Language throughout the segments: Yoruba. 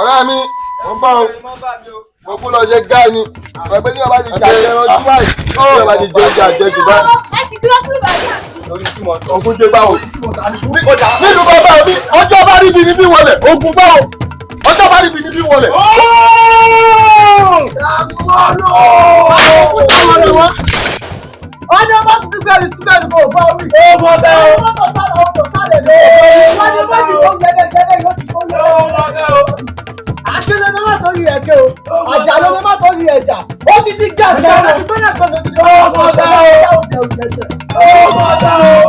Ọ̀rẹ́ mi, mo ń bọ̀ o. Mo kú lọ ṣe gáì ni. Ọ̀rẹ́ pé ní ọba ti jà jẹ ẹran jù báyìí. Ní ọba ti jẹ oúnjẹ àjẹjù báyìí. Ẹ sì dúró sí ìbàdàn. Ogun dé báwo. Nínú bàbá mi, ọjọ́ bá rí bí níbí wọlé, ogun báwo. Ọjọ́ bá rí bí níbí wọlé. Wọ́n ní ọmọ tuntun gbẹ̀rù síbẹ̀ ní kò bá wí. Ó mọ bẹ́ẹ̀ o. Wọ́n mọ̀ sálẹ̀ ó mọ̀ sálẹ̀ lọ. Wọ́n ní méjì tó yẹlẹ yẹlẹ yóò ti tó yẹlẹ. Ó mọ bẹ́ẹ̀ o. Àṣìlẹ̀ ní má torí ẹ̀kẹ́ o. Àjà ló ní má torí ẹ̀jà. Ó ti ti gà gẹ́rẹ́. Ó mọ bẹ́ẹ̀ o. Ó mọ bẹ́ẹ̀ o.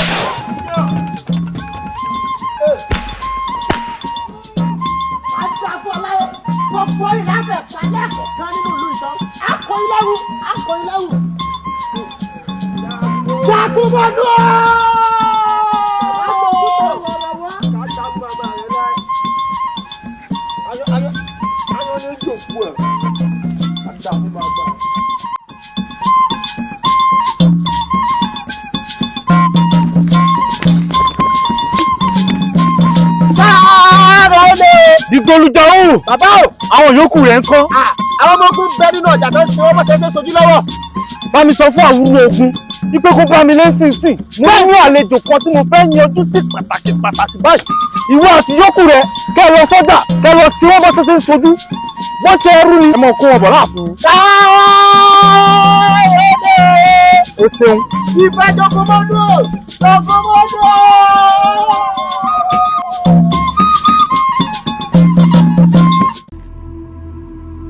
Gbogbo ìlànà ìpàdé kan nínú ìlú ìtàn. Akọ̀yìnlẹ́wù, akọ̀yìnlẹ́wù. Jagunmọ́lú Ìgbòlùjọ́hún. Bàbá o. Àwọn yòókù rẹ̀ ń kọ́. Àwọn ọmọ ogun bẹ nínú ọjà tó ń ṣe wọ́n bọ́ ṣẹṣẹ sojú lọ́wọ́. Bá mi sọ fún àwùrọ̀ ogun wípé kó bá mi lẹ́sìnsìn. Mo ní àlejò kan tí mo fẹ́ yanjú sí pàtàkì pàtàkì báyìí. Ìwọ àti yòókù rẹ̀ kẹ́ lọ sọ́jà kẹ́ lọ sí wọ́n bọ́ ṣẹṣẹ sojú. Bó ṣe ẹrú ni ẹ mọ̀ kó wọn bọ̀ láàfin. O ṣeun. Ìfẹ́ Jagunmọ́lú o! Jagunmọ́lú o!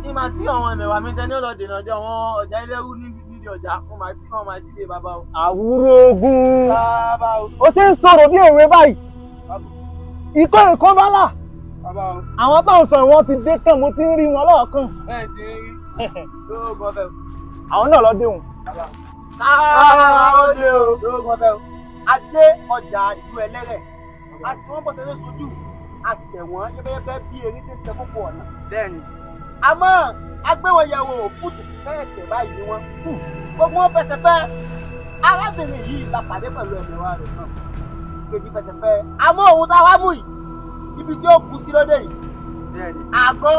Ìmà tí àwọn ẹ̀mẹ̀wà mi tẹ́ ní ọ̀lọ́ dènà jọ àwọn ọjà ẹlẹ́rú níbi ọjà, mo máa tí wọ́n máa jíde bàbá o. Àwúrò ogun. Bàbá o. Ó ṣe ń sọ̀rọ̀ bí òwe báyìí. Ikọ́ ìkọ́ bá là. Bàbá o. Àwọn táwọn sọ ìwọ́n ti dé tán, mo ti ń rí wọn lọ́ọ̀kan. Bẹ́ẹ̀ ti ń rí. Lóògùn ọbẹ̀ o. Àwọn náà lọ dé òun. Káàdé o. Lóògùn ọbẹ̀ o. Adé ọjà ìlú ẹlẹ́rẹ̀. A sì wọ́n bọ̀ sẹ́sẹ́ sojú. A tẹ̀ wọ́n yẹ́bẹ́yẹ́bẹ́ bí erin ṣe ń tẹ kókó ọ̀nà. Bẹ́ẹ̀ni. Àmọ́ agbéwọ̀yẹ̀wò òfútù fẹ́ẹ̀ tẹ̀ báyìí ni wọ́n. Gbogbo wọn fẹsẹ̀ fẹ́. Arábìnrin yìí la pàdé pẹ̀lú ẹ̀mẹ̀wá rẹ̀ náà. Kejì fẹsẹ̀ fẹ́. Àmọ́ òun tá a wá mú yìí, ibi tí ó kú sí lóde yìí. Bẹ́ẹ̀ni. Àgọ́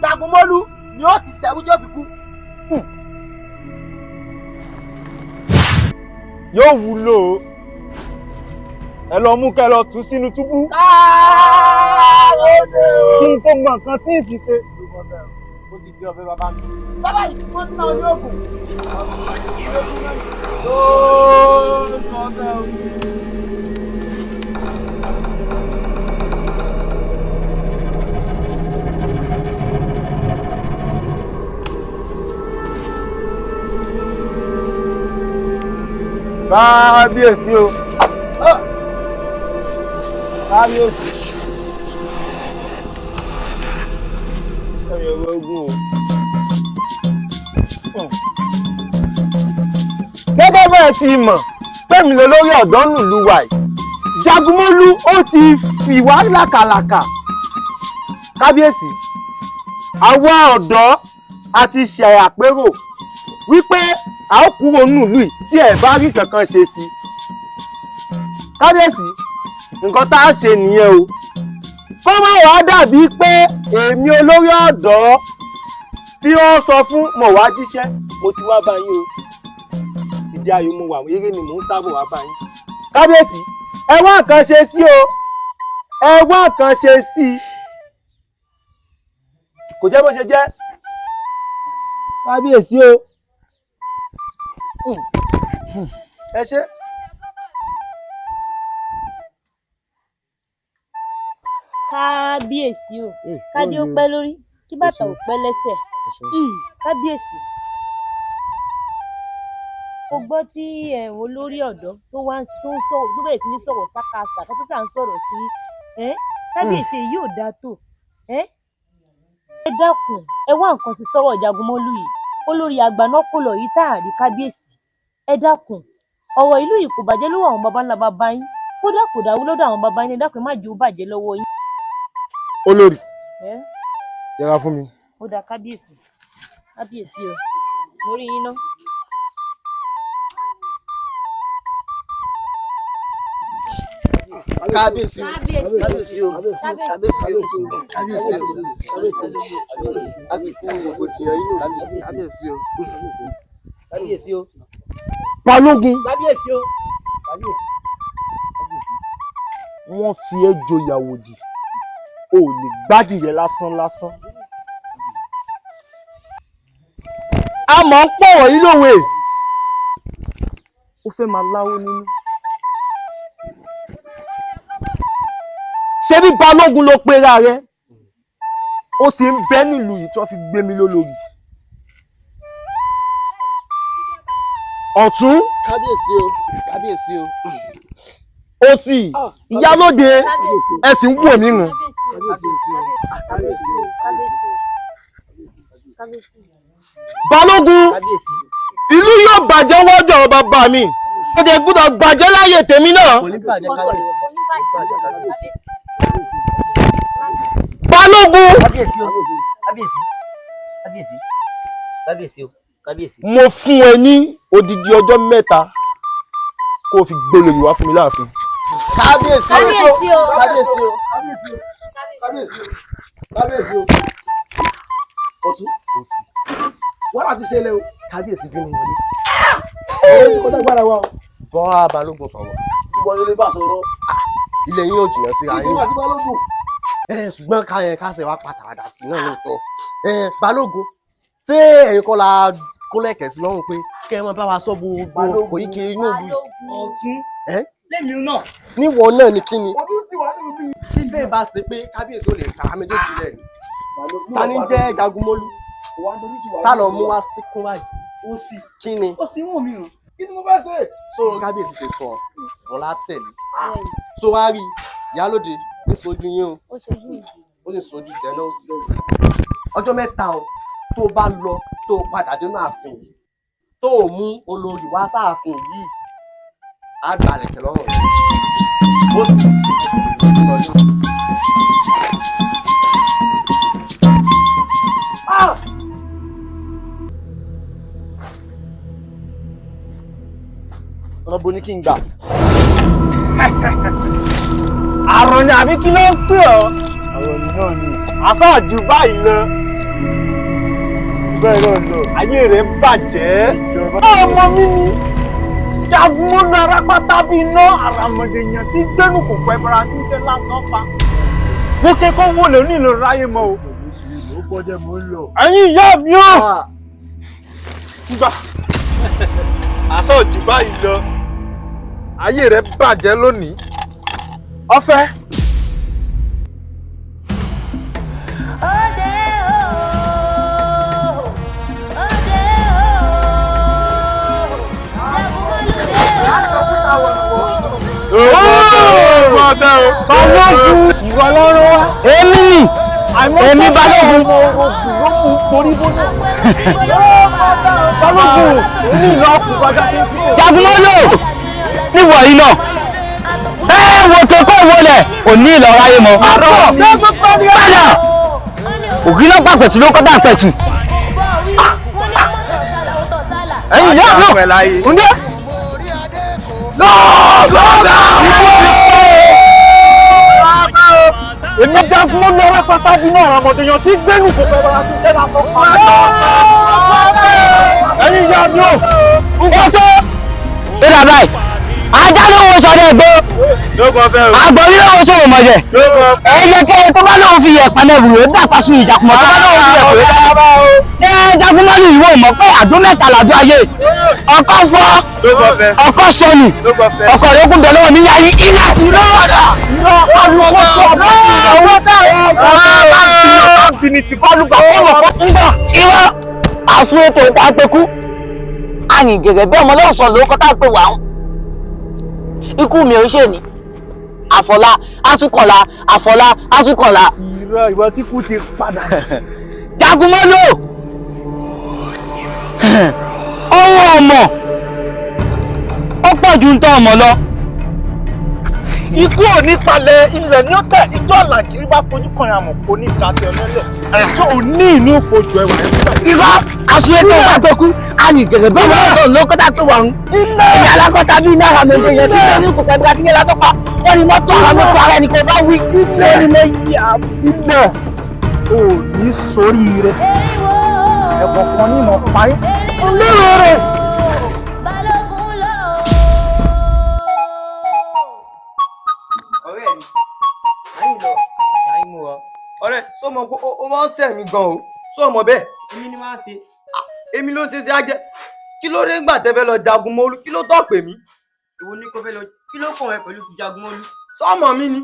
Jagunmọ́lú ni ó ti sẹ́rú jọ́ fi kú. Yóò wúlò ó. Ẹ lọ mú kẹ́ lọ tú sínú túbú. Káàdé o. Kí n tó mọ nǹkan tí ì fi ṣe. Ó ti di ọbẹ̀ bàbá mi. Bàbá yìí wọ́n ti náà ní ògùn. Lóògùn ọbẹ̀ o. Kábíyèsí o. Kábíyèsí. Ẹ̀yẹ̀ wọ ogun o. Gẹ́gẹ́ bẹ́ẹ̀ ti mọ̀ pẹ̀mí lolórí ọ̀dọ́ nùlú wa yìí, Jagunmólú ó ti fi wá làkàlàkà. Kábíyèsí, àwa ọ̀dọ́ a ti ṣe àpérò wípé a ó kúrò nùlú yìí tí ẹ̀ bá rí kankan ṣe sí. Kábíyèsí, nǹkan tá a ṣe nìyẹn o. Kó má wàá dàbí pé èmi olórí ọ̀dọ́ tí ó sọ fún mo wá jíṣẹ́, mo ti wá bá yín o. Ìdí ayò mo wà, eré ni mò ń sábò wá bá yín. Kábíyèsí, ẹ wá nǹkan ṣe sí o. Ẹ wá nǹkan ṣe sí i. Kò jẹ́ bó ṣe jẹ́. Kábíyèsí o. Ẹ ṣé. Kábíyèsí o. Kádé ó pẹ́ lórí, kí bàtà ó pẹ́ lẹ́sẹ̀. Kábíyèsí. Mo gbọ́ tí olórí ọ̀dọ́ tó wá tó ń sọ̀rọ̀ tó bẹ̀rẹ̀ sí ní sọ̀rọ̀ sákàsàkà tó sà ń sọ̀rọ̀ sí kábíyèsí èyí ò dáa tó. Ẹ dákun, ẹ wá nǹkan sí sọ́rọ̀ Jagunmólú yìí. Olórí àgbà náà kò lọ yìí tá a rí kábíyèsí. Ẹ dákun, ọ̀rọ̀ ìlú yìí kò bàjẹ́ lọ́wọ́ àwọn baba ńlá baba yín. Kódà kò dàrú lọ́dọ̀ àwọn baba yín. Ẹ dákun, ẹ má jẹ́ ó bàjẹ́ lọ́wọ́ yín. Olórí, yẹra fún mi. Ó dáa kábíyèsí. Kábíyèsí o, mo rí yín ná. Kábíyèsí o. Kábíyèsí o. Kábíyèsí o. Kábíyèsí o. A sì fún rògbòdìyàn inú. Kábíyèsí o. Kábíyèsí o. Balógun. Kábíyèsí o. Wọ́n fi ẹ́ joyè àwòdì, o ò lè gbádìyẹ lásán lásán. A mọ̀ ń pọ̀wọ̀ yìí lówe. Ó fẹ́ máa láwó nínú. Ṣé bí Balógun ló pera rẹ? Ó sì ń bẹ nílùú yìí tí wọ́n fi gbé mi lólórí. Ọ̀tún. Kábíyèsí o. Kábíyèsí o. Òsì. Ìyálóde. Ẹ sì ń wò mí ràn. Kábíyèsí o. Kábíyèsí o. Kábíyèsí o. Kábíyèsí o. Balógun. Kábíyèsí. Ìlú yóò bàjẹ́ wájú àwọn bàbá mi. Ó dẹ̀ gbúdọ̀ bàjẹ́ láyè tèmi náà. Kò ní bàjẹ́ kábíyèsí. Balógun. Kábíyèsí o. Kábíyèsí. Kábíyèsí. Kábíyèsí o. Kábíyèsí. Mo fún ẹ ní odidi ọjọ́ 3 kó o fi gbólóyè wá fún mi láàfin. Kábíyèsí o. Kábíyèsí o. Kábíyèsí o. Kábíyèsí o. Kábíyèsí o. Ọ̀tún. Òsì. Wàhálà ti ṣẹlẹ̀ o. Kábíyèsí bínú wọlé. Ọ̀rọ̀ ti kọjá agbára wa o. Bọ́ Balógun sọ̀rọ̀. Ìwọ ni lè bá sọ̀rọ̀. Ilé yín ò jìnnà síra yín. Ìwọ àti Balógun. Ṣùgbọ́n ká yẹn ká ṣe wá pàtàkì sí náà lóòótọ́. Balógun, ṣé ẹ̀yin kọ́ la kólẹ̀kẹ̀ sí lọ́rùn pé kẹ́ ẹ máa bá wa sọ gbogbo òyìnkè inú ìlú? Ọ̀tún. Ẹ́? Lẹ́mi náà. Níwọ náà ni kí ni? Ọdún tí wàá nínú bí. Tẹ́ ẹ bá ṣe pé kábíyèsí ò lè fara méjèèjì lẹ̀. Ta ni jẹ́ Jagunmólú? Ta lọ mú wá síkún báyìí? Ó sì. Kí ni? Ó sì ń wò mí o. Kí ni mo fẹ́ ṣe? So kábíyèsí ṣe sọ wọn lá tẹ̀lé. So wá rí ìyálóde ní sojú yín o. Ó ṣojú mi. Ó sì sojú tẹ náà sí. Ọjọ́ 3 o tó bá lọ tó padà dénú ààfin yìí tó o mú olórí wá sáàfin yìí á gbà lẹ̀kẹ̀ lọ́rùn rẹ̀. Ó sì ó sì lọ yọ. Ọ̀nà bo ni kí n gbà? Àrùn ni àbí kí ló ń pè ọ́? Àrùn ni náà ni. Àṣà jù báyìí lọ. Bẹ́ẹ̀ náà lọ. Ayé rẹ̀ bàjẹ́. Ọmọ mi ni Jagunmólú arápátá bíi iná àràmọ̀dèyàn tí gbẹ́nu kò pẹ́ bara tí ń tẹ́ lásán pa. Mo kẹ́kọ̀ọ́ wo lè ní ìlú ráyè mọ́ o. Ẹ̀yin ìyá mi o. Gbà. Àṣà jù báyìí lọ. Ayé rẹ̀ bàjẹ́ lónìí. Ọ̀fẹ́. Òde o, òde o, Jagunmólú dé o. Balógun ìwọ lọ́rọ́ wá. Èmi ni. Èmi Balógun. Balógun ní ìlú ọkùnrin. Jagunmólú níwọ̀ yìí náà. Ẹ wo kẹ́kọ̀ọ́ wọlé òní ìlọ́ra yé mọ́. Padà ògì náà pàpẹ̀tù ló kọ́ pàpẹ̀tù. Ẹ̀yin ìyá mi ò ǹdẹ́. Èmi Jagunmólú arápátá bíi náà àràmọ̀dèyàn tí gbẹ́nu kò pẹ́ bara tí ń tẹ́ lásán pa. Ẹ̀yin ìyá mi ò. Ó tó ó dà báyìí. Ajá ló wo sọdẹ gbó. Àgbọ̀nrín ló wo sòwò mọ̀jẹ̀. Ẹyẹ kẹyẹ tó bá lóun fi yẹ̀pẹ̀ náà wùrọ̀ dàpá sí ìjàkùmọ̀ tó bá lóun fi yẹ̀pẹ̀ dàpá. Ẹ Jagunmólú ìwọ mọ̀ pé àdó 3 làdó ayé. Ọkọ fọ́, ọkọ sọnù, ọkọ rẹ̀ kún bẹ̀ lọ́wọ́ mi yá yín iná. Irọ́ àsun ètò ìpàpẹ́kú. Àyìngẹ̀rẹ̀ bí ọmọ lọ́sọ̀ ló kọ́ tá a pè wá ń. Ikú mi ò ṣe ní. Àfọlá, Àtúkọ̀lá, Àfọlá, Àtúkọ̀lá. Irọ́ ìwọ tí kú ti padà. Jagunmólú! Ohun ọmọ ó pọ̀ ju ń tọ́ ọmọ lọ. Ikú ò ní palẹ̀ ilẹ̀ ní ọ̀tẹ̀ ìjọ àlàkiri bá fojú kan àmọ̀ kò ní ìdájọ́ ẹlẹ́lẹ̀. Ìjọ ò ní inú fojú ẹwà ẹ̀. Irọ́ aṣọ ètò ìwà tó kú àní gẹ̀gẹ̀ bá wọn sọ lókọ́tà tó wà ń. Ìyá alákọ̀tà bíi náírà méje yẹn tí wọ́n ní kò pẹ́ bí akínyẹn látọ́ pa. Wọ́n ní mọ́tò ara mọ́tò ara ẹni kò bá wí. Ilé ilẹ̀ ò ní sóríire. Ẹ̀kọ́ kan ní ìmọ̀ parí. Olóró rẹ̀. Ọ̀rẹ́ mi àyìn lọ àyìn mú ọ. Ọ̀rẹ́ sọ mọ pé ó máa ń sẹ̀ mí gan o, sọ mọ bẹ́ẹ̀. Èmi ni máa ń ṣe, èmi ló ṣe ṣe á jẹ. Kí ló dé ńgbà tẹ́ fẹ́ lọ jagun mọ́lú, kí ló tọ́ pè mí? Èwo ní kó fẹ́ lọ, kí ló kàn ẹ́ pẹ̀lú ti jagun mọ́lú? Sọmọ mi ni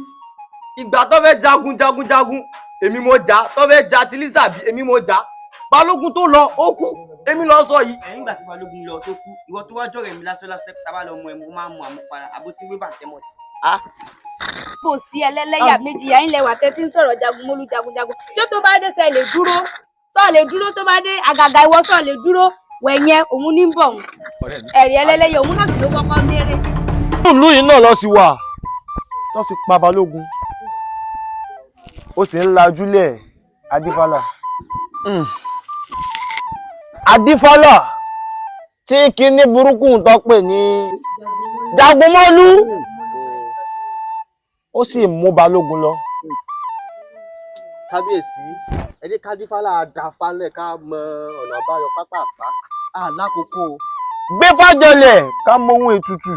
ìgbà tó fẹ́ jagun jagun jagun, èmi mo jà, tó fẹ́ jà tí Lísàbí, èmi mo jà. Balógun tó lọ ó kú, èmi lọ sọ yìí. Ẹ̀yìn ìgbà tí Balógun lọ tó kú, ìwọ tó wá jọ̀rẹ̀ mi lásán lásán tá a bá lọ mọ ẹ, mo máa ń mu àmupara àbó tí wíwà tẹ́mọ̀. Kò sí ẹlẹ́lẹ́yà méjì yà ń lẹwà tẹ́tí ń sọ̀rọ̀ jagunmólú jagunjagun. Ṣé tó bá dé sẹ́ lè dúró? Sọ lè dúró tó bá dé, àgàgà ìwọ sọ lè dúró. Wẹ̀yẹn òun ní bọ̀ òun. Ẹ̀rí ẹlẹ́lẹ́yà òun náà sì ló kọ́kọ́ méré. Ìlú yìí náà lọ sí wà tó fi pa Balógun, ó sì ń lajúlẹ̀ Adífálà. Adífálà tí kinní burúkú tó pè ní Jagunmólú, ó sì mú Balógun lọ. Kábíyèsí, ẹ jẹ́ kádífálà dáfálẹ̀ ká mọ ọ̀nà àbáyọ pápápá àlákòókò. Gbé fàjọlẹ̀ ká mọ ohun ètùtù,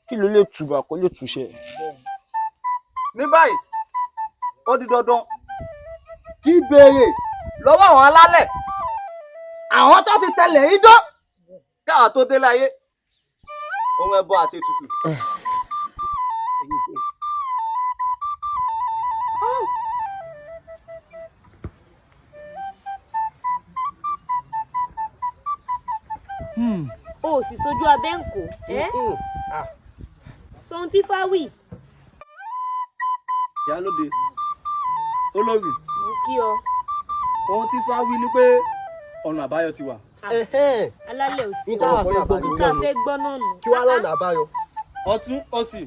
kí ló lè tùbà kó lè túṣẹ. Ní báyìí ó di dandan kí béèrè lọ́wọ́ àwọn alálẹ̀ àwọn tó ti tẹlẹ̀ yìí dán káà tó dé láyé ohun ẹbọ àti ètùtù. O ò sì sojú abẹ́ ń kó ẹ́ sọ ohun tí fáwì. Ìyálóde, olórí. Mo kí ọ. Ohun tí fáwí ni pé ọ̀nà àbáyọ ti wà. Alálẹ̀ ò sí. Nǹkan àfẹ́ gbọ́ Nǹkan àfẹ́ gbọ́ náà nù. Kí wàá lọ́nà àbáyọ. Ọ̀tún òsì.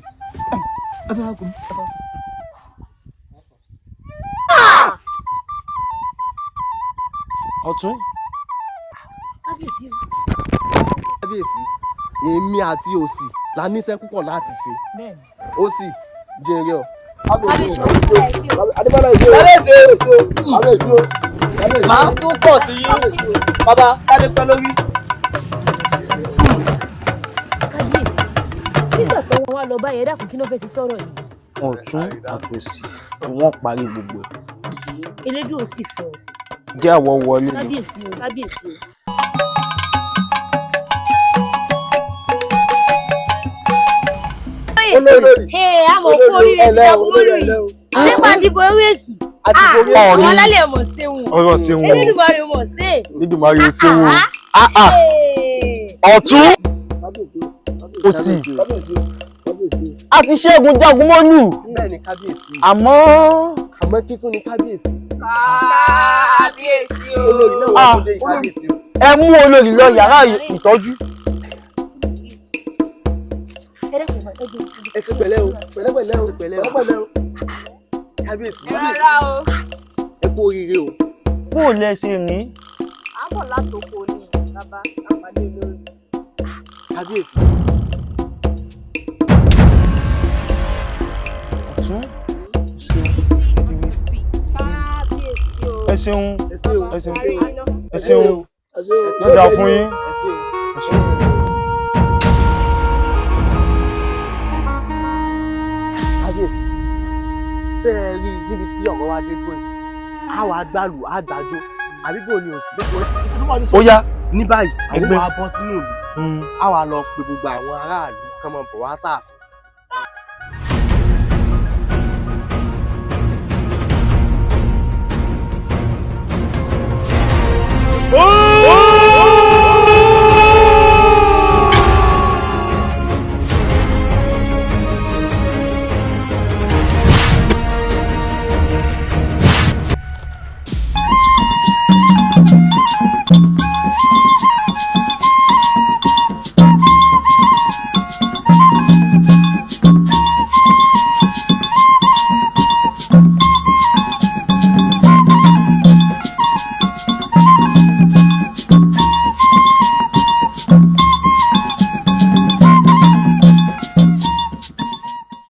Ọ̀tún. Kábíyèsí o. Kábíyèsí, èmi àti òsì la níṣẹ́ púpọ̀ láti ṣe. Bẹ́ẹ̀ni. Òsì jèrè ọ. Kábíyèsí o. Màá tún pọ̀ sí yín bàbá kádé pẹ́ lórí. Kábíyèsí, nígbà tó wọn wá lọ báyẹn, dákun, kí ló fẹ́ ṣe sọ̀rọ̀ yìí? Ọ̀tún àtòsì ni wọ́n parí gbogbo ẹ̀. Elédùn ò sì fún ọ sí. Jẹ́ àwọ̀ wọlé lọ. Kábíyèsí o, kábíyèsí o. Olórí. Ee, a mọ̀ kú oríire ti jagunmólú yìí. Nípa ti borí èṣù. Ọ̀ọ́ni. Àwọn alálẹ̀ mọ̀ ṣeun. Ọ̀rọ̀ ṣeun o. Elédùmarè mọ̀ ṣe. Elédùmarè ó ṣeun o. Ọ̀tún òsì a ti ṣẹ́gun Jagunmólú. Bẹ́ẹ̀ni kábíyèsí. Àmọ́. Àmọ́ kí tún ni kábíyèsí? Kábíyèsí o. Olórí náà wà lóde yìí, kábíyèsí o. Ẹ mú olórí lọ yàrá ìtọ́jú. Ẹ ṣe pẹ̀lẹ́ o, pẹ̀lẹ́pẹ̀lẹ́ o, pẹ̀lẹ́pẹ̀lẹ́ o. Kábíyèsí. Ẹ rọra o. Ẹ kú oríire o. Bó o lẹ ṣe rìn. À ń bọ̀ látòkò ni bàbá àpàdé olórí. Kábíyèsí. Ọ̀tún Kábíyèsí o. ẹ ṣeun, ẹ ṣeun, ẹ ṣeun, Parí iná. ẹ ṣeun, yóò dáa fún yín. Ẹ ṣeun. Ẹ ṣeun. Kábíyèsí, ṣé ẹ rí i níbi tí ọ̀rọ̀ wa dé dúró yìí, á wàá gbàlù á gbàjọ àbí bò ní òsì. Ó yá. Ní báyìí àwọn Ẹgbẹ́. wa bọ́ sínú ìlú, á wàá lọ pe gbogbo àwọn aráàlú kán máa bọ̀ wá sáàfin. Ó